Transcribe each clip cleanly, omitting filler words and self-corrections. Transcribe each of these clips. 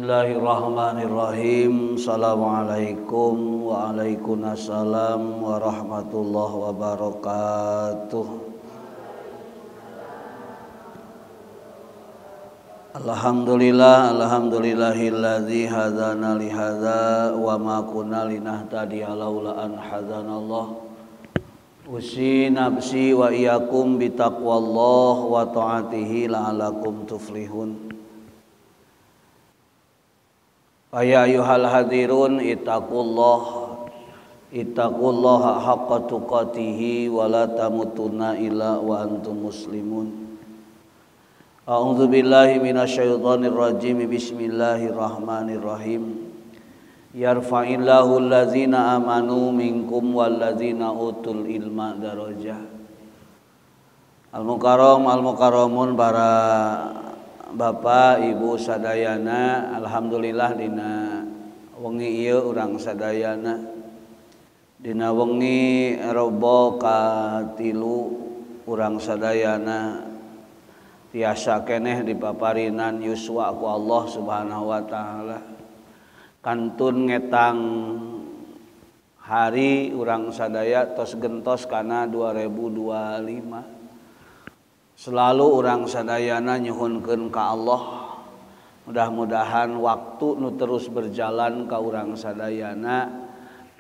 Bismillahirrahmanirrahim. Assalamualaikum waalaikumsalam warahmatullahi wabarakatuh. Alhamdulillah, alhamdulillahilladzi hadana li hadza wa ma kunna linahtadiya laula an hadanallah. Usi nafsi wa iyyakum bitaqwallah wa ta'atihi la'allakum tuflihun. Ya ayyuhal hadirun ittaqullah ittaqullaha haqqa tuqatihi wa la tamutunna illa wa antum muslimun. A'udzu billahi minasyaitonir rajim. Bismillahirrahmanirrahim. Yarfa'illahu allazina amanu minkum wallazina utul ilma darajah. Al-mukarram al-mukarramun, para Bapak Ibu sadayana, alhamdulillah dina wengi ieu urang sadayana dina wengi Rebo katilu urang sadayana tiasa keneh dipaparinan yuswa ku Allah Subhanahu wa taala. Kantun ngetang hari urang sadaya tos gentos kana 2025. Selalu urang sadayana nyuhunkeun ka Allah, mudah-mudahan waktu nu terus berjalan ka urang sadayana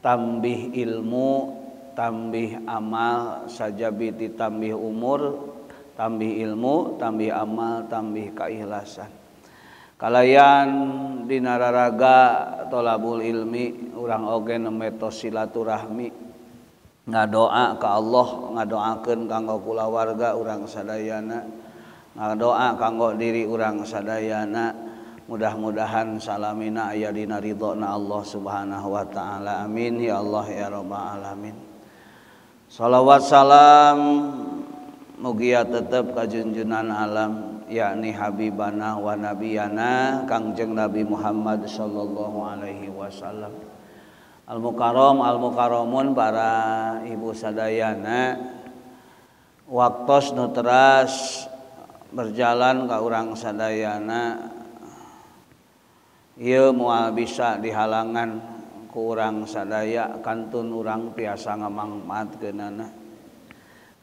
tambih ilmu, tambih amal, sajabiti tambih umur, tambih ilmu, tambih amal, tambih keikhlasan. Kalayan dina raraga tolabul ilmi urang oge nembe tos silaturahmi, ngadoa ka Allah, ngadoakeun kanggo kulawarga urang sadayana, ngadoa kanggo diri urang sadayana, mudah-mudahan salamina aya dina ridhona Allah Subhanahu wa taala. Amin ya Allah ya rabbal alamin. Salawat salam mugia tetep ka junjunan alam, yakni habibana wa nabiyana Kangjeng Nabi Muhammad sallallahu alaihi wasallam. Al-mukarram al-mukarramun, para ibu sadayana, waktos nu teras berjalan ka urang sadayana ieu moal bisa dihalangan ku urang sadaya, kantun urang tiasa ngamangpaatkeunana.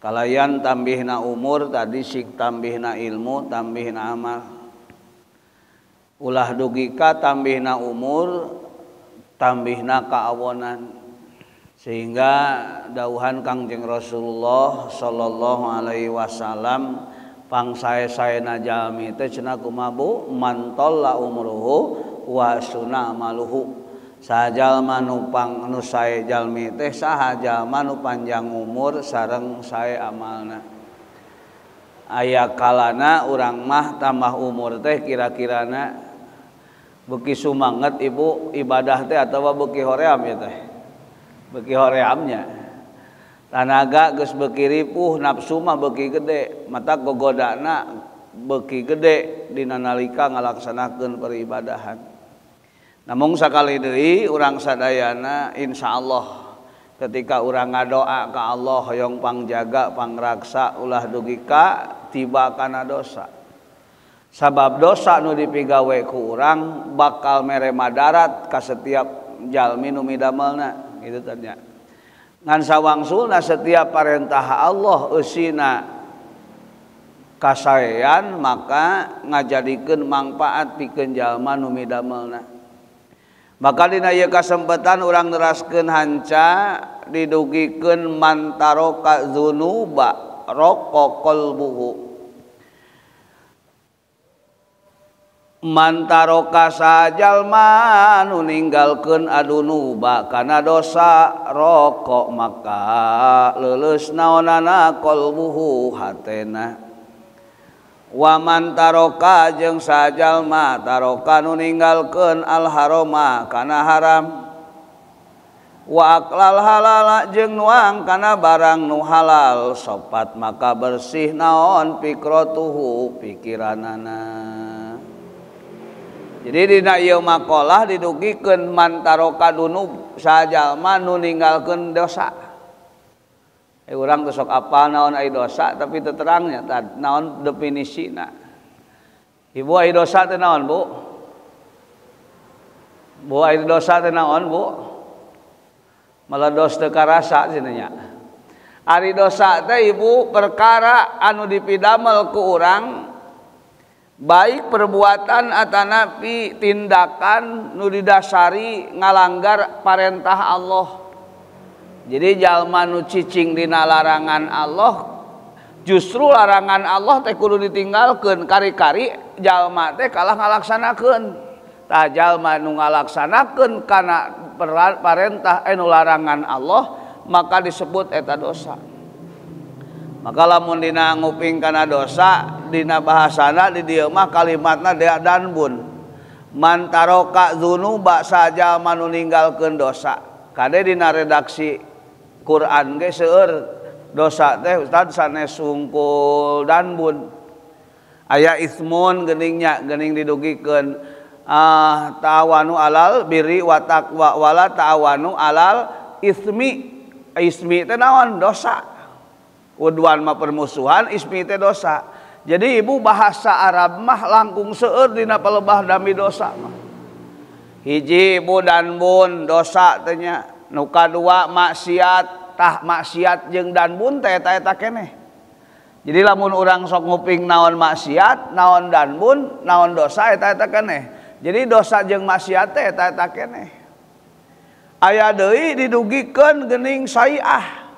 Kalayan tambihna umur tadi sik tambihna ilmu, tambihna amal. Ulah dugika tambihna umur, tambihna kaawonan, sehingga dauhan Kangjeng Rasulullah sallallahu alaihi wasallam pangsae-saena jalmi teh cenah kumaha bu mantolla umruhu wa sunna amaluhu. Sajalma nu pang nu sae jalmi teh saha jalma nu panjang umur sareng sae amalna. Aya kalana urang mah tambah umur teh kira-kirana beuki sumanget ibu ibadah teh atawa beuki hoream ya teh. Beuki horeamnya. Tanaga geus beuki ripuh, nafsu mah beuki gede, mata gogodana beuki gede dina nalika ngalaksanakeun peribadahan. Namun sakali deui urang sadayana insyaallah ketika urang ngadoa ka Allah hoyong pangjaga pangraksa ulah dugi ka tiba kana dosa. Sabab dosa nu dipigawe ku urang bakal mere madarat ka setiap jalmi nu midamelna gitu tanya. Ngan sawangsulna setiap parentah Allah eusina kasaean maka ngajadikeun mangpaat pikeun jalma nu midamelna. Maka dina ieu kasempatan urang neraskeun hanca didugikeun mantaroka dzunuba raqqa qalbuhu. Mantaroka sajalma nu ninggalkeun adunuba kana dosa rokok maka leuleus naonana qalbuhu hatena. Wa man taroka jeung sajalma taroka nu ninggalkeun al harama kana haram, wa aklal halala jeung nuang kana barang nu halal sopat maka bersih naon fikrotuhu pikiranana. Jadi dina ieu makalah didugikeun man taroka dunub sajalma nu ninggalkeun dosa. Urang teh sok apal naon ai dosa tapi teu terangnya naon definisina. Ibu ai dosa teh naon, Bu? Bu ari dosa teh naon Bu? Meledos teu karasa cenah nya. Ari dosa teh ibu perkara anu dipidamel ku urang baik perbuatan atanapi tindakan nu didasari ngalanggar parentah Allah. Jadi jalma nu cicing dina larangan Allah, justru larangan Allah teh kudu ditinggalkeun, kari-kari jalma teh kalah ngalaksanakeun. Tah jalma nu ngalaksanakeun kana parentah nu larangan Allah maka disebut eta dosa. Maka lamun dina nguping kana dosa dina bahasana di dieu mah kalimatna dea danbun. Man taroka dzunuba sajalma nu ninggalkeun dosa. Kade dina redaksi Quran ge seueur dosa teh Ustaz sanes sungkul danbun. Aya ismun geningnya gening didugikeun ta'awanu alal birri wa taqwa wala ta'awanu alal ismi. Ismi teh naon? Dosa. Udwan mah permusuhan, ismi teh dosa. Jadi ibu bahasa Arab mah langkung seueur dina palebah dami dosa mah. Hiji ibu danbun dosa teh nya. Nu kadua maksiat, tah maksiat jeung danbun teh eta eta keneh. Jadi lamun urang sok nguping naon maksiat, naon danbun, naon dosa eta eta keneh. Jadi dosa jeung maksiat teh eta eta keneh. Aya deui didugikeun geuning saiah.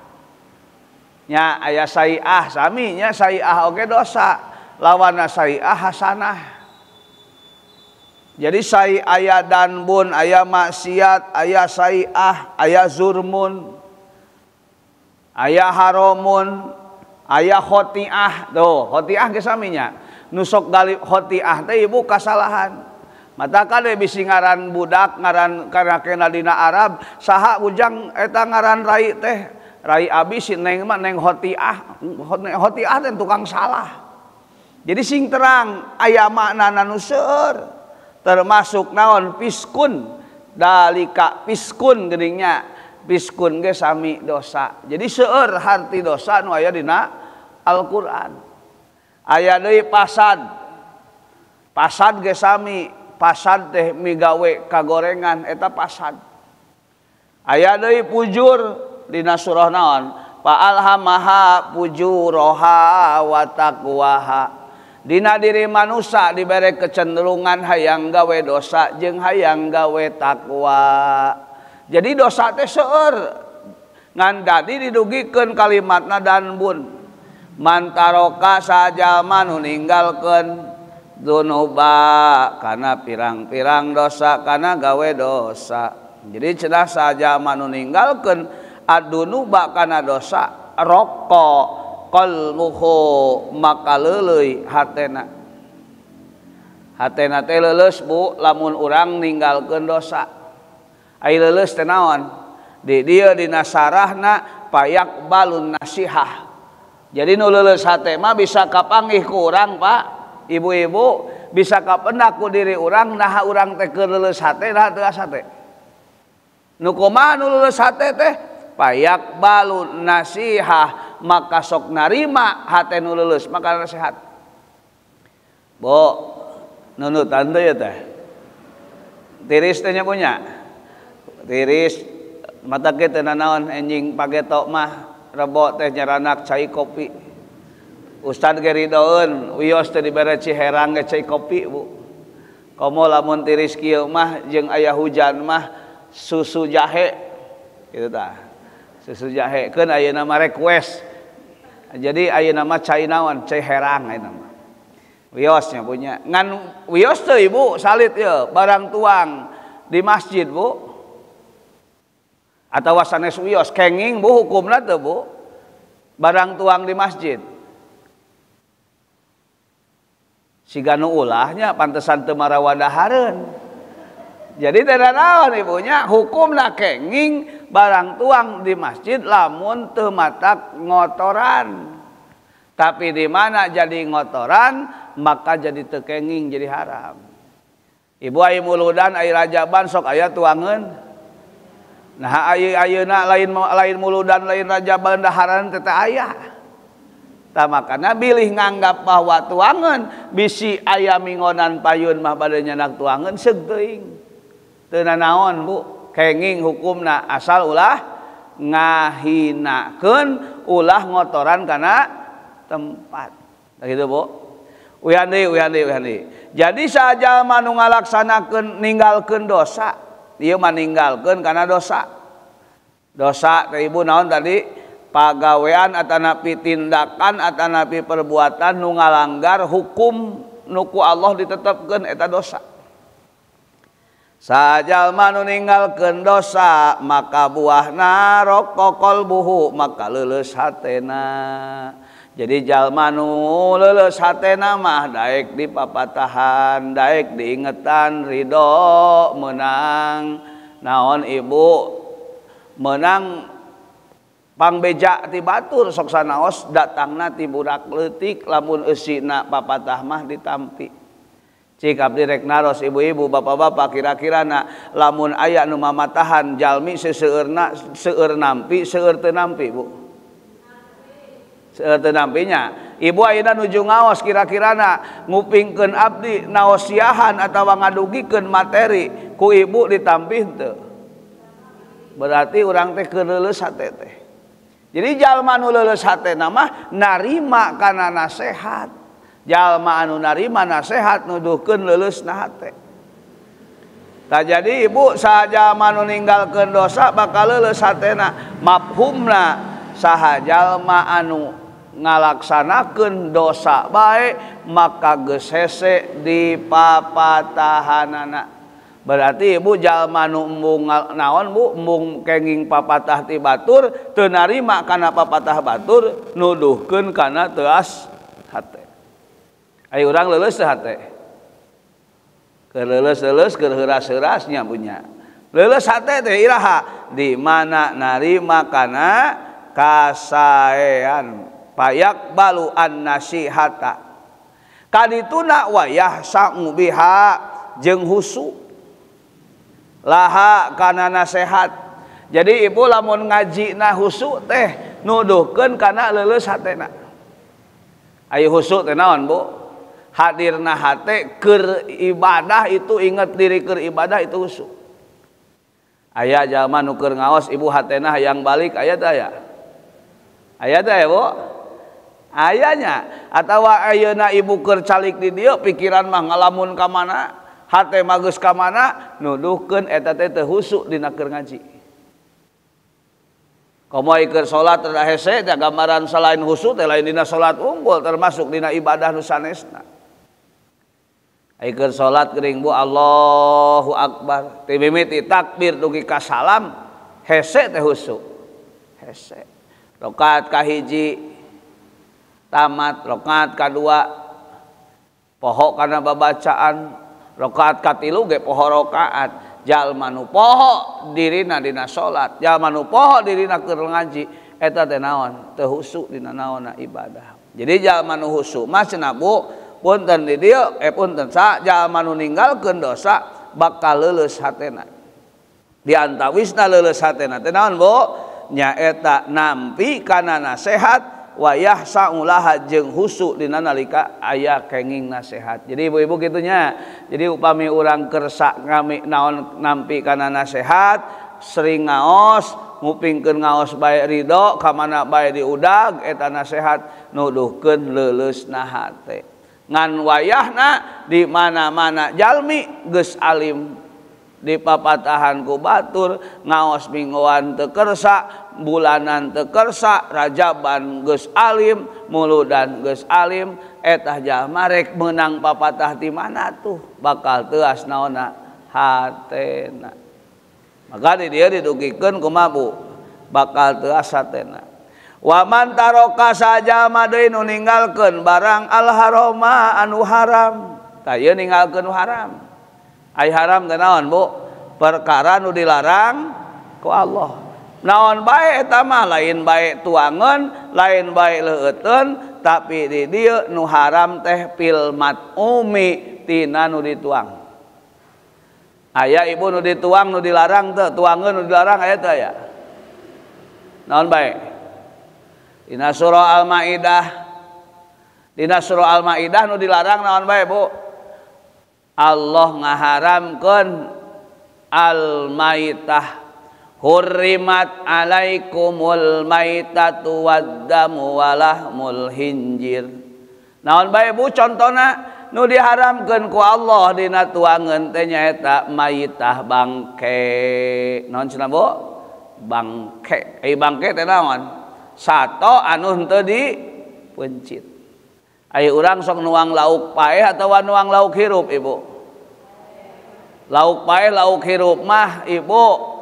Nya aya saiah sami nya saiah oge dosa, lawanna saiah hasanah. Jadi sai aya danbun, aya maksiat, aya saiah, aya zurmun, aya haramun, aya khotiah. Tuh, khotiah ge sami nya. Nu sok galip khotiah teh ibu kasalahan. Mata kade bisi ngaran budak ngaran karakena dina Arab saha ujang eta ngaran rai teh rai abi si neng mah neng khotiah, khotiah teh tukang salah. Jadi sing terang aya maknana nu seueur termasuk naon piskun dalika piskun geuning nya piskun ge sami dosa. Jadi seueur harti dosa nu aya dina Al-Qur'an. Aya deui pasad. Pasad ge sami, pasad teh migawe kagorengan eta pasad. Aya deui pujur dina surah naon? Fa'alhamaha fujuraha wa taqwaha. Dina diri manusia dibere kecenderungan hayang gawe dosa jeung hayang gawe takwa. Jadi dosa teh seueur ngan dadi didugikeun kalimatna danbun. Man taroka sajalma nu ninggalkeun dzunuba kana pirang-pirang dosa kana gawe dosa. Jadi cenah sajalma nu ninggalkeun adunuba kana dosa roko qalbuhu maka leuleuy hatena. Hatena teh leuleus Bu lamun urang ninggalkeun dosa. Ai leuleus teh naon? Di dieu dina sarahna payak balun nasihah. Jadi nu leuleus hate mah bisa kapanggih ku urang Pak, ibu-ibu bisa kapendak ku diri urang naha urang teh keur leuleus hate naha teu hate. Nu kumaha nu leuleus hate teh? Payak balun nasihah maka sok narima hate nu leuleus maka nasihat. Bu, nunutan teh ya teh. Tiris teh nya punya. Tiris mata ge teu nanaon enjing pagetok mah rebo teh nyaranak cai kopi. Ustad ge ridoeun wios teh dibere ciherang ge cai kopi Bu. Komo lamun tiris kieu mah jeung aya hujan mah susu jahe kitu tah. Susu jahe keun ayeuna mah request. Jadi ayeuna mah cai naon? Cai herang ayeuna mah. Wiosnya punya. Ngan wios teu ibu salit ieu barang tuang di masjid Bu. Atawa sanes wios kenging Bu hukumna teu Bu? Barang tuang di masjid. Siga nu ulahnya pantesan teu marawadahareun. Jadi teu naon ibunya hukumna kenging barang tuang di masjid lamun teu matak ngotoran. Tapi di mana jadi ngotoran maka jadi teu kenging jadi haram. Ibu ai muludan ai rajaban sok aya tuangeun. Nah ayeuna lain muludan lain rajaban daharan teh aya. Tah makana bilih nganggap bahwa tuangeun bisi aya mingonan payun mah bade nyanak tuangeun seug teuing. Teu nanaon Bu, kenging hukumna asal ulah ngahinakeun, ulah ngotoran kana tempat. Nah gitu Bu. Uyan deui, uyan deui, uyan deui. Jadi sajalma nu ngalaksanakeun ninggalkeun dosa, ieu mah ninggalkeun kana dosa. Dosa teh Ibu naon tadi? Pagawean atanapi tindakan atanapi perbuatan nu ngalanggar hukum nu ku Allah ditetepkeun eta dosa. Sajalma nu ninggalkeun dosa maka buahna roko qalbuhu, maka leuleus hatena. Jadi jalma nu leuleus hatena mah daek dipapatahan, daek diingetan, ridho menang. Naon Ibu? Menang pangbeja ti batur sok sanaos datangna ti budak leutik lamun eusina papatah mah ditampi. Cik abdi rek naros ibu-ibu bapak-bapak kira-kirana lamun aya nu mamatahan jalmi seseueurna seueur nampi seueur teu nampi Bu. Seueur teu nampinya. Ibu ayeuna nuju ngaos kira-kirana ngupingkeun abdi naosiahan atawa ngadugikeun materi ku ibu ditampi henteu. Berarti urang teh keur leuleus hate teh. Jadi jalma nu leuleus hatena mah narima kana nasehat. Jalma anu narima nasehat nuduhkeun leuleusna hate. Tah jadi ibu saha jalma nu ninggalkeun dosa bakal leuleus hatena. Mafhumna saha jalma anu ngalaksanakeun dosa bae maka geus hese dipapatahanana. Berarti ibu jalma nu embung naon Bu, embung kenging papatah ti batur teu narima kana papatah batur nuduhkeun kana teuas hate. Ayo urang leuleus teu hate? Keur leuleus-leuleus keur heuras-heuras nya punya. Leuleus hate teh iraha? Di mana narima kana kasaean. Payak balu an nasihata. Kadituna wayah sa'u biha jeung husu. Laha kana nasehat. Jadi ibu lamun ngajina husu teh nuduhkeun kana leuleus hatena. Ayo husu teh naon Bu? Hadirna hate keur ibadah itu inget diri keur ibadah itu husu. Aya jalma nu keur ngaos ibu hatena hayang balik aya teh aya? Aya teh Bu? Ayanya atawa ayeuna ibu keur calik di dieu pikiran mah ngalamun ka mana? Hate mah geus ka mana nuduhkeun eta teh teu husu dina keur ngaji. Komo keur salat rada hese teh gambaran selain husu teh lain dina salat unggul termasuk dina ibadah nu sanesna. Ai keur salat geuring Bu Allahu Akbar ti mimiti takbir dugi ka salam hese teh husu. Hese. Rakaat kahiji tamat, rakaat kadua poho kana babacaan, rakaat katilu ge poho rakaat. Jalma nu poho dirina dina salat, jalma nu poho dirina keur ngaji eta teh naon? Teu husu dina naonna ibadah. Jadi jalma nu husu mah cenah Bu, punten di dieu punten sa jalma nu ninggalkeun dosa bakal leuleus hatena. Di antawisna leuleus hatena teh naon Bu? Nyaeta nampi kana nasehat wayah saulaha jeung husu dina nalika aya kenging nasehat. Jadi ibu-ibu kitunya. Jadi upami urang kersa ngami naon nampi kana nasehat, sering ngaos, ngupingkeun ngaos bae ridho, ka mana bae diudag eta nasehat nuduhkeun leuleusna hate. Ngan wayahna di mana-mana jalmi geus alim dipapatahan ku batur, ngaos mingguan teu kersa, bulanan teu kersa, rajaban geus alim, muludan geus alim, eta jalma rek meunang papatah ti mana tuh bakal teuas naonna hatena. Maka di dieu didugikeun kumaha Bu? Bakal teuas hatena. Wa man taraka sajalma deui nu ninggalkeun barang al harama anu haram. Tah ieu ninggalkeun nu haram. Ai haram teh naon Bu? Perkara nu dilarang ku Allah. Naon bae eta mah lain bae tuangeun, lain bae leueuteun, tapi di dieu nu haram teh fil mat'umi tina nu dituang. Aya ibu nu dituang nu dilarang teu, tuangeun nu dilarang aya teu aya? Naon bae? Dina surah Al-Maidah. Dina surah Al-Maidah nu dilarang naon bae Bu? Allah ngaharamkeun Al-Maitah. Hurrimat alaikumul maitatu waddamu walahmul hinjir. Naon bae Bu contona nu diharamkeun ku Allah dina tuangeun teh nyaeta maitah bangke. Naon cenah Bu? Bangke. Ai bangke teh naon? Sato anu henteu dipeuncit. Ai urang sok nuang lauk paeh atawa nuang lauk hirup Ibu? Lauk paeh lauk hirup mah Ibu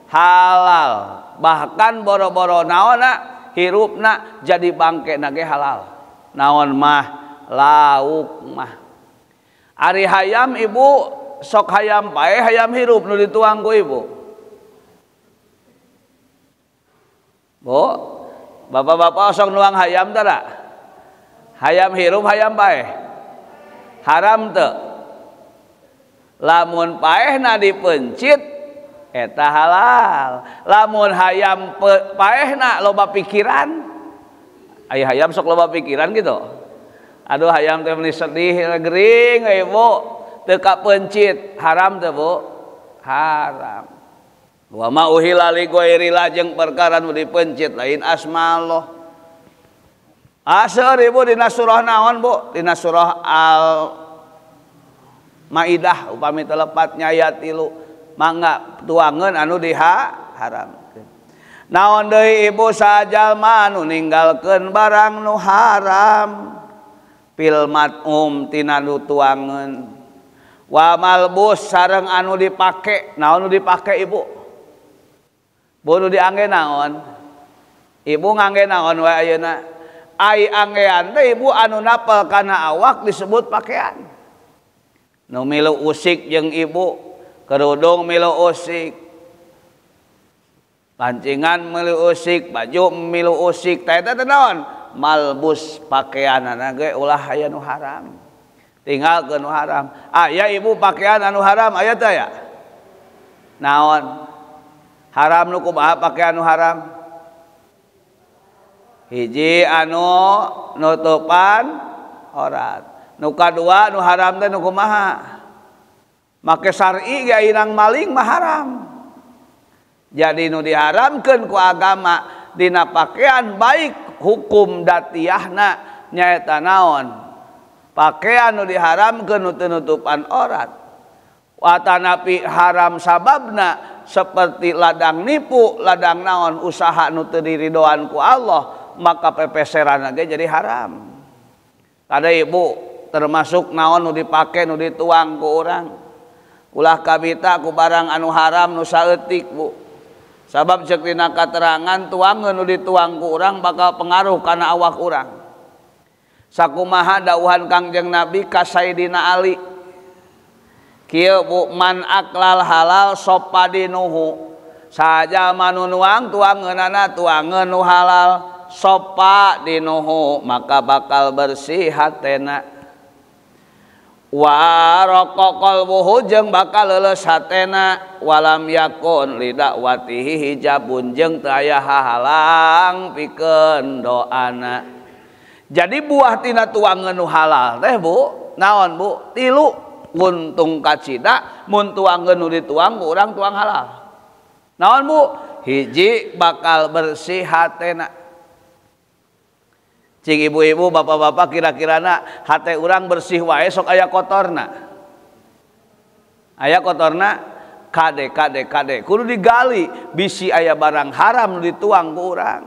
halal, bahkan boro-boro naonna hirupna jadi bangke na ge halal. Naon mah lauk mah. Ari hayam Ibu sok hayam paeh hayam hirup nu dituang ku Ibu. Bu, bapak-bapak sok nuang hayam tara? Hayam hirup hayam paeh. Haram teu? Lamun paehna dipencit eta halal. Lamun hayam paehna loba pikiran. Aya hayam sok loba pikiran gitu. Aduh hayam teh meuni sedih gering we Bu, teu kapencit, haram teu Bu? Haram. Wa ma uhilla li ghairil jeung perkara nu dipencit lain asma Allah. Aseur Ibu dina surah naon Bu? Dina surah Al Maidah upami telepatnya ayat 3. Mangga tuangeun anu diharamkeun. Naon deui Ibu sajalma anu ninggalkeun barang nu haram fil mat'um tina nu tuangeun wa malbus sareng anu dipake. Naon nu dipake Ibu? Bu nu diangge naon? Ibu ngangge naon wae ayeuna? Ai anggean teh Ibu anu napel kana awak disebut pakaian. Nu milu usik jeung Ibu, kerudung milu usik, pancingan milu usik, baju milu usik, teh teh naon? Malbus pakaianana ge ulah aya nu haram. Tinggalkeun nu haram. Aya Ibu pakaian anu haram aya teh ya? Naon? Haram nu kumaha pakaian nu haram? Hiji anu nutupan aurat. Nu kadua nu haram teh nu kumaha? Make syar'i ge inang maling mah haram. Jadi nu diharamkeun ku agama dina pakaian baik hukum datiahna nyaeta naon? Pakaian nu diharamkeun nu teu nutupan aurat. Watanapi haram sababna seperti ladang nipu, ladang naon usaha nu teu diridoan ku Allah, maka pepeseran ge jadi haram. Kada Ibu termasuk naon nu dipake nu dituang ku urang. Ulah kabita ku barang anu haram nu saeutik Bu. Sabab ceuk dina katerangan tuangeun nu dituang ku urang bakal pengaruh kana awak urang. Sakumaha dauhan Kangjeng Nabi ka Sayyidina Ali. Kieu Bu, man aklal halal sopadinuhu. Saja manu nuang tuangeunana tuangeun nu halal sopadinuhu, maka bakal bersih hatena. Wa raqa qalbuhu jeung bakal leuleus hatena, walam yakun lidakwatihi hijabun jeung teu aya hahalang pikeun doana. Jadi buah tina tuangeun nu halal teh Bu, naon Bu? Tilu untung kacida mun tuangeun nu dituang ku urang tuang halal. Naon Bu? Hiji bakal bersih hatena. Cing ibu-ibu, bapak-bapak kira-kirana hate urang bersih wae sok aya kotorna. Aya kotorna kade kade kade kudu digali bisi aya barang haram nu dituang ku urang.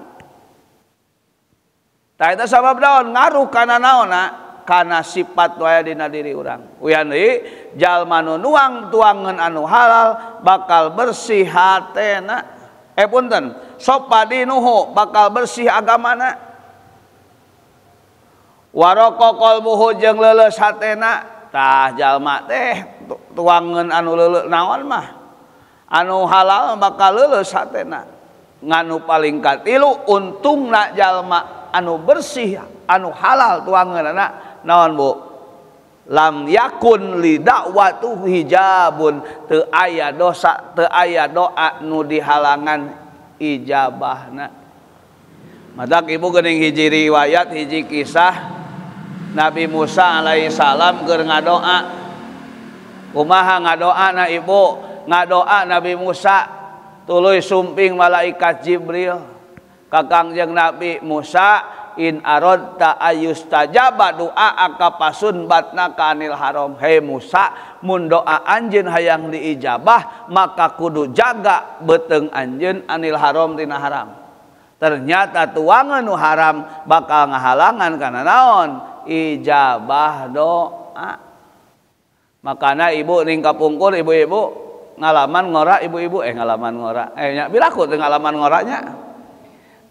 Tah eta sabab naon ngaruh kana naonna? Kana sifat wae dina diri urang. Uyan deui jalma nu nuang tuangeun anu halal bakal bersih hatena. Punten, sopadinuhu bakal bersih agamana. Waroko qalbuhu jeung leuleus hatena. Tah jalma teh tuangeun anu leuleus naon mah anu halal bakal leuleus hatena. Nganu paling katilu untungna jalma anu bersih anu halal tuangeunana naon Bu? Lam yakun li dakwatu hijabun, teu aya dosa teu aya doa nu dihalangan ijabahna. Matak Ibu geuning hiji riwayat hiji kisah Nabi Musa alaihi salam keur ngadoa. Kumaha ngadoana Ibu? Ngadoa Nabi Musa tuluy sumping malaikat Jibril ka Kangjeng Nabi Musa, in aradta ayustajaba du'a aka pasun batnaka anil haram. Hei Musa, mun doa anjeun hayang diijabah maka kudu jaga beuteung anjeun anil haram tina haram. Ternyata tuangan nu haram bakal ngahalangan kana naon? Ijabah doa. Makana ibu ning kapungkur ibu-ibu ngalaman ngora ibu-ibu ngalaman ngora. Nya bilaku teu ngalaman ngoranya.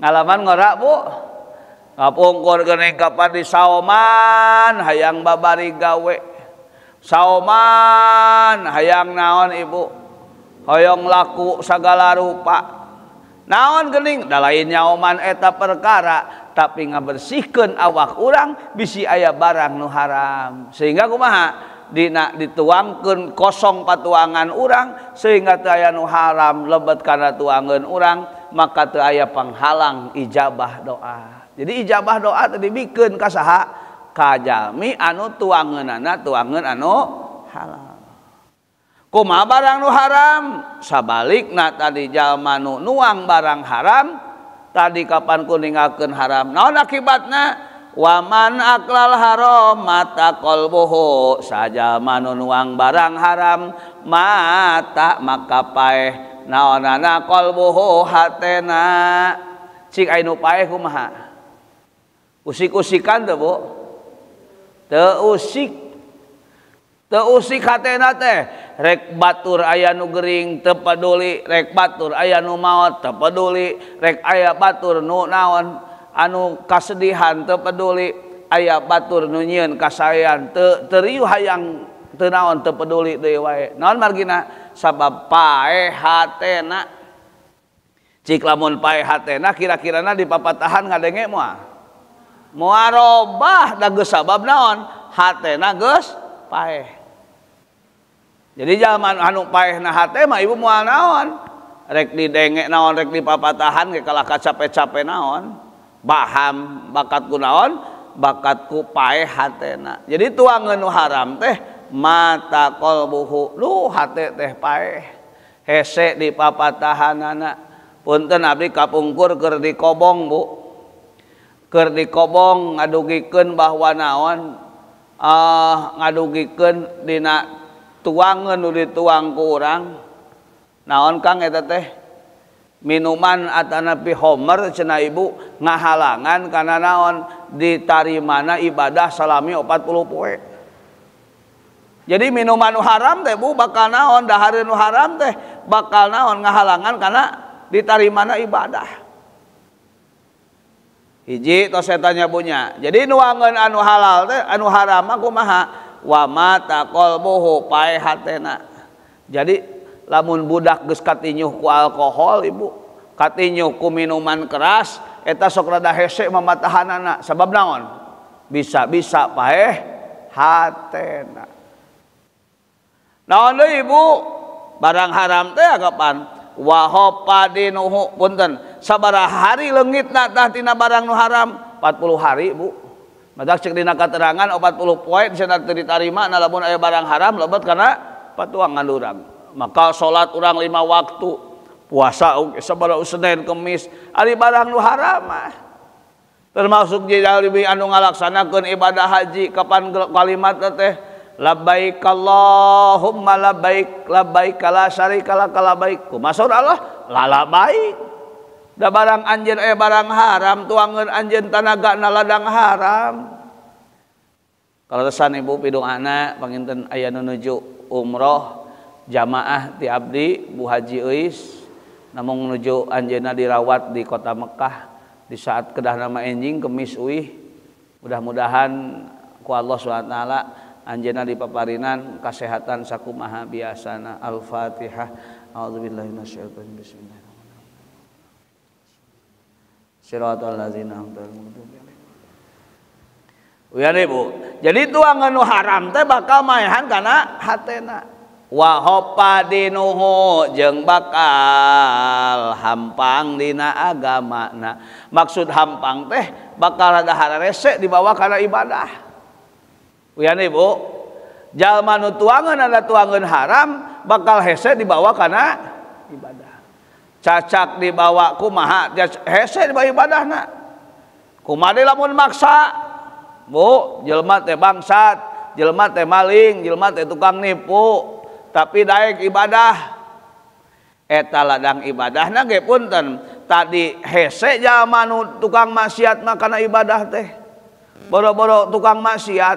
Ngalaman ngora Bu. Kapungkur geuning kapan di saoman hayang babari gawe. Saoman hayang naon ibu? Hoyong laku sagala rupa. Naon geuning da lain nyaoman eta perkara, tapi ngabersihkeun awak urang bisi aya barang nu haram. Sehingga kumaha? Dina dituangkeun kosong patuangan urang sehingga teu aya nu haram lebet kana tuangeun urang, maka teu aya panghalang ijabah doa. Jadi ijabah doa teh dibikeun ka saha? Ka jalmi anu tuangeunana tuangeun anu halal. Kumaha barang nu haram? Sabalikna tadi jalma nu nuang barang haram tadi kapan ku ninggalkeun haram. Naon akibatna? Waman aklal haram mata qalbuhu, sajalma nu nuang barang haram mata maka paeh naonana qalbuhu hatena. Cik aya nu paeh kumaha? Usik-usikan teu Bu? Teu usik. Teu usik hatena teh. Rek batur aya nu gering teu peduli, rek batur aya nu maot teu peduli, rek aya batur nu naon anu kasedihan teu peduli, aya batur nu nyieun kasaean teu riuh hayang teu naon teu peduli deui wae. Naon margina? Sabab paeh hatena. Cik lamun paeh hatena kira-kirana dipapatahan ngadenge moal? Moal robah da geus sabab naon? Hatena geus paeh. Jadi jalma anu paehna hate mah ibu moal naon? Rek didenge naon, rek dipapatahan ge kalah kacape-cape naon? Baham bakat ku naon? Bakat ku paeh hatena. Jadi tuangeun nu haram teh mata qalbuhu, lu hate teh paeh. Hese dipapatahanana. Punten abdi kapungkur keur dikobong Bu. Keur dikobong ngadugikeun bahwa naon? Ngadugikeun dina tuangeun nu dituang ku urang. Naon Kang eta teh? Minuman atanapi homer cenah ibu ngahalangan kana naon ditarimana ibadah salami 40 poe. Jadi minuman nu haram teh Bu bakal naon, dahareun nu haram teh bakal naon ngahalangan kana ditarimana ibadah. Hiji tos eta nya bunya. Jadi nuangeun anu halal teh anu haram mah kumaha? Wa mata qalbuhu paeh hatena. Jadi lamun budak geus katinyuh ku alkohol ibu, katinyuh ku minuman keras, eta sok rada hese mamatahanana. Sabab naon? Bisa-bisa paeh hatena. Naon deui ibu? Barang haram teh kapan? Wa hopa dinuhu punten. Sabaraha hari leungitna tah tina barang nu haram? 40 hari Bu. Matak cek dina katerangan 40 poe cenah teu ditarima na lamun aya barang haram lebet kana patuangan urang. Maka salat urang 5 waktu, puasa sabaraha Senin Kemis, ari barang nu haram mah. Termasuk jalmi anu ngalaksanakeun ibadah haji kapan kalimat teh labbaik Allahumma labbaik labbaik la syarika lak labbaik. Kumaha saur Allah? La labbaik. Da barang anjeun aya barang haram, tuangeun anjeun tanagana ladang haram. Kaleresan ibu piduana panginten aya nu nuju umroh jamaah ti abdi Bu Haji Euis namung nuju anjeunna dirawat di kota Mekah di saat kedah nama enjing Kemis uih. Mudah-mudahan ku Allah Subhanahu wa taala anjeunna dipaparinan kasehatan sakumaha biasana. Al-Fatihah. A'udzubillahi minasyaitonir rajim. Siratal ladzina an'amta alaihim. Uyan ibu. Jadi tuangan nu haram teh bakal maehan kana hatena. Wa hopa dinuhu jeung bakal hampang dina agamana. Maksud hampang teh bakal rada hararese dibawa kana ibadah. Uyan ibu. Jalma nu tuangan ada tuangan haram bakal hese dibawa kana ibadah. Cacak dibawa kumaha hese dibawa ibadahna. Kumaha lamun maksa? Bu, jelema teh bangsat, jelema teh maling, jelema teh tukang nipu, tapi daek ibadah. Eta ladang ibadahna ge punten. Tadi hese jalma nu tukang maksiat mah kana ibadah teh. Boro-boro tukang maksiat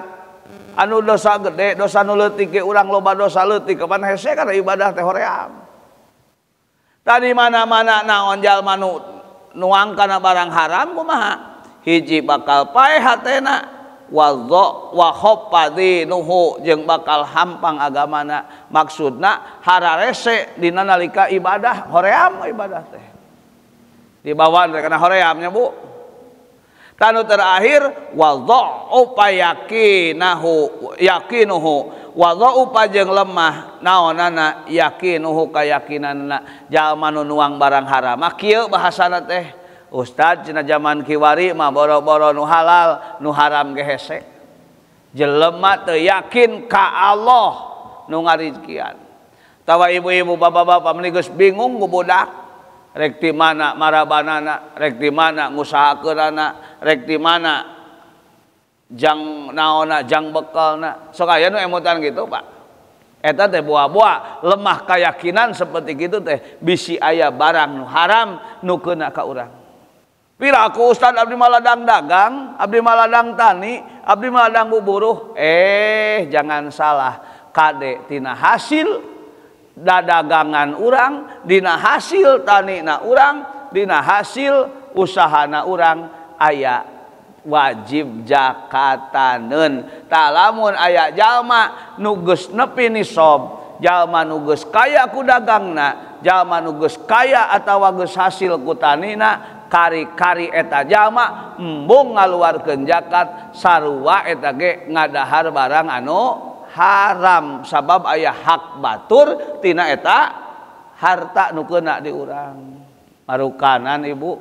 anu dosa gede, dosa nu leutik ge urang loba dosa leutik kapan hese kana ibadah teh hoream. Tadi mana-mana naon jalma nu nuang kana barang haram kumaha? Hiji bakal paeh hatena wa nuhu jeung bakal hampang agamana. Maksudna hararese dina nalika ibadah hoream ibadah teh. Dibawa kana horeamnya Bu. Tanu terakhir wa dha'ufa yaqinahu yaqinuhu wa dha'ufa jeung lemah naonana yaqinuhu kayakinanna jalma nu nuang barang haram. Kieu bahasana teh Ustad cenah zaman kiwari mah boro-boro nu halal nu haram ge hese. Jelema teu yakin ka Allah nu ngarizkian. Tawa ibu-ibu bapak-bapak meni geus bingung ku budak. Rek di mana marabanana, rek di mana ngusahakeunana, rek di mana jang naonna, jang bekalna. Sok aya nu emutan gitu, Pak. Eta teh buah-buah lemah keyakinan seperti gitu teh bisi aya barang nu haram nu keuna ka urang. Piraku Ustad abdi maladang dagang, abdi maladang tani, abdi maladang buburuh. Jangan salah, kade tina hasil dadagangan urang, dina hasil tanina urang, dina hasil usahana urang aya wajib zakataneun. Tah lamun aya jalma nu geus nepi nisob, jalma nu geus kaya ku dagangna, jalma nu geus kaya atawa geus hasil ku tanina, kari-kari eta jalma embung ngaluarkeun zakat sarua eta ge ngadahar barang anu haram sabab aya hak batur tina eta harta nu keuna di urang. Marukanan ibu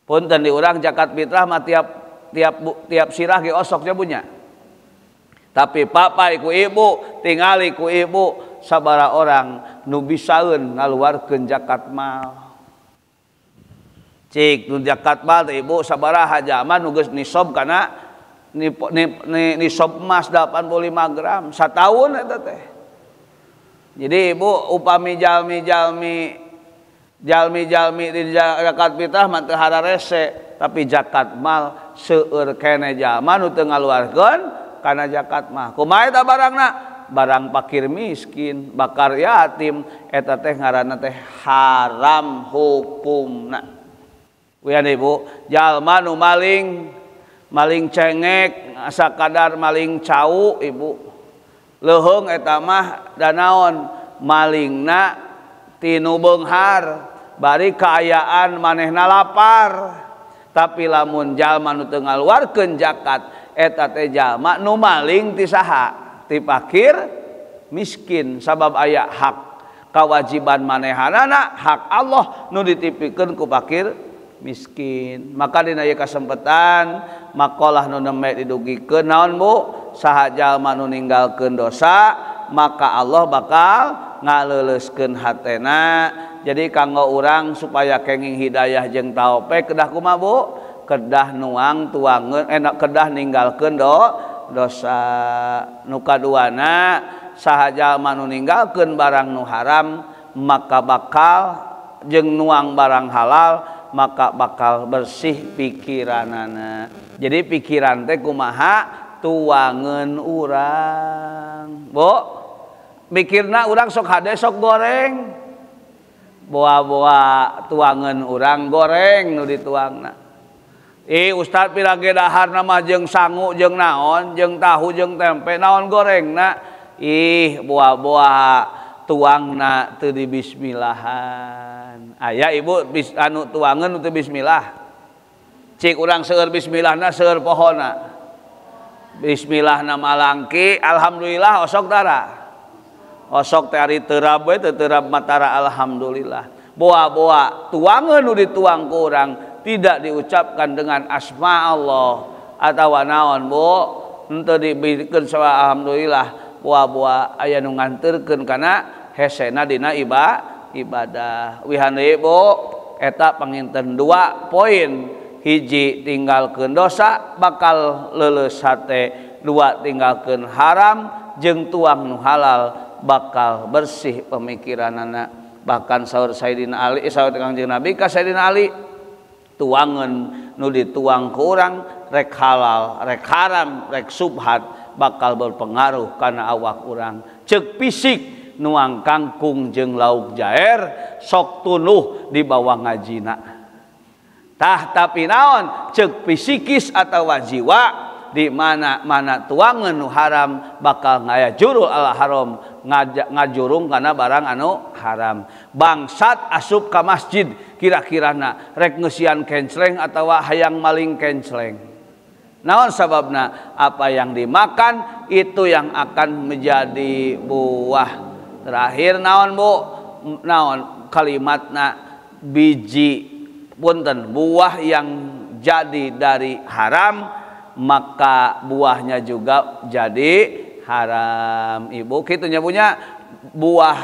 punten di urang zakat fitrah mah tiap sirah ge osok nya punya. Tapi papai ku ibu tingali ku ibu sabara orang nu bisaeun ngaluarkeun zakat mal. Cik nu zakat mal teh ibu sabaraha jalma nu geus nisob kana nisob emas 85 gram sataun eta teh. Jadi ibu upami jalmi-jalmi di zakat fitrah mah teu hararese, tapi zakat mal seueur keneh jalma nu teu ngaluarkeun kana zakat mah. Kumaha eta barangna? Barang fakir miskin, bakar yatim, eta teh ngaranna teh haram hukumna. Wian ibu, jalma nu maling, maling cengek, sakadar maling cau ibu. Leuheung eta mah danaon malingna tinu beunghar, bari kaayaan manehna lapar. Tapi lamun jalma nu teu ngaluarkeun zakat, eta teh jalma nu maling ti saha? Ti fakir miskin sabab aya hak kewajiban manehanana, hak Allah nu ditipikeun ku fakir miskin. Maka dina ieu kasempatan makalah nu nembe didugikeun naon Bu? Saha jalma nu ninggalkeun dosa maka Allah bakal ngaleuleuskeun hatena. Jadi kanggo urang supaya kenging hidayah jeung taufik kedah kumaha Bu? Kedah nuang tuangeun kedah ninggalkeun dosa. Nu kaduana saha jalma nu ninggalkeun barang nu haram maka bakal jeung nuang barang halal maka bakal bersih pikiranana. Jadi pikiran teh kumaha tuangeun urang. Bu, mikirna urang sok hade sok goreng. Boa-boa tuangeun urang goreng nu dituangna. Ustad pira ge daharna mah jeung sangu jeung naon, jeung tahu jeung tempe naon gorengna. Ih, boa-boa tuangna teu dibismillahan. Aya ibu anu tuangeun teu bismillah. Cik urang seueur bismillahna seueur pohona. Bismillahna malangki, alhamdulillah osok tara. Osok teh ari terab we teu terab matara alhamdulillah. Boa-boa tuangeun nu dituang ku urang tidak diucapkan dengan asma Allah atawa naon Bu, henteu dibikeun sawa alhamdulillah. Boa-boa aya nu nganterkeun kana hesena dina ibadah. Wihan deui Bu, eta panginten 2 poin. Hiji tinggalkeun dosa bakal leuleus hate, 2 tinggalkeun haram jeung tuang nu halal bakal bersih pemikiranana. Bahkan saur Sayyidina Ali, saur Kangjeng Nabi ka Sayyidina Ali, tuangan nu dituang ku urang rek halal, rek haram, rek subhat bakal berpengaruh kana awak urang. Ceuk fisik nuang kangkung jeung lauk jaer sok tunuh di bawah ngajina. Tah tapi naon ceuk psikis atawa jiwa di mana-mana tuangan nu haram bakal ngaya jurul ala haram, ngajurung kana barang anu haram. Bangsat asup ka masjid kira-kirana rek ngeusian kencleng atawa hayang maling kencleng. Naon sababna? Apa yang dimakan itu yang akan menjadi buah. Terakhir naon Bu? Naon kalimatna biji punten buah yang jadi dari haram maka buahnya juga jadi haram. Ibu kitu nya punya buah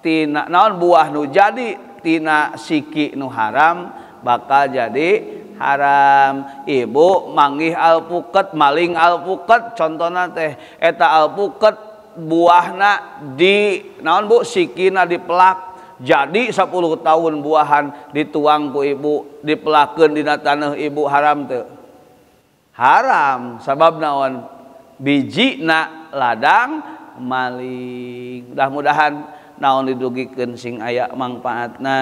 tina naon buah nu jadi tina siki nu haram bakal jadi haram. Ibu manggih alpuket, maling alpuket contohna teh eta alpuket buahna di naon Bu sikina dipelak jadi 10 tahun buahan dituang ku ibu dipelakeun dina taneuh ibu haram teu? Haram. Sabab naon? Bijina ladang maling. Mudah-mudahan naon didugikeun sing aya mangpaatna,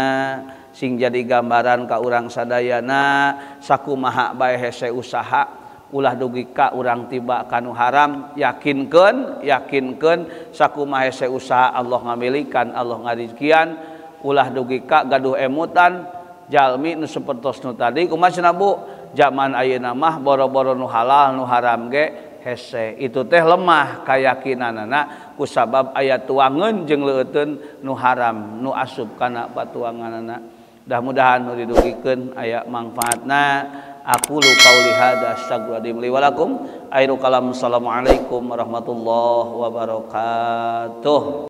sing jadi gambaran ka urang sadayana sakumaha bae hese usaha ulah dugi ka urang tiba kanu haram. Yakinkeun, yakinkeun sakumaha hese usaha Allah ngamilikan, Allah ngarizkian. Ulah dugi ka gaduh emutan jalmi nu sapertos nu tadi. Kumaha cenah Bu? Zaman ayeuna mah boro-boro nu halal nu haram ge hese. Itu teh lemah kayakinanana kusabab aya tuangeun jeung leuteun nu haram nu asup kana patuanganana. Mudah-mudahan nu didugikeun aya mangfaatna. Aku lu qauli hadza astagfirullahaladzim li wa lakum. Akhirul kalam, assalamualaikum warahmatullahi wabarakatuh.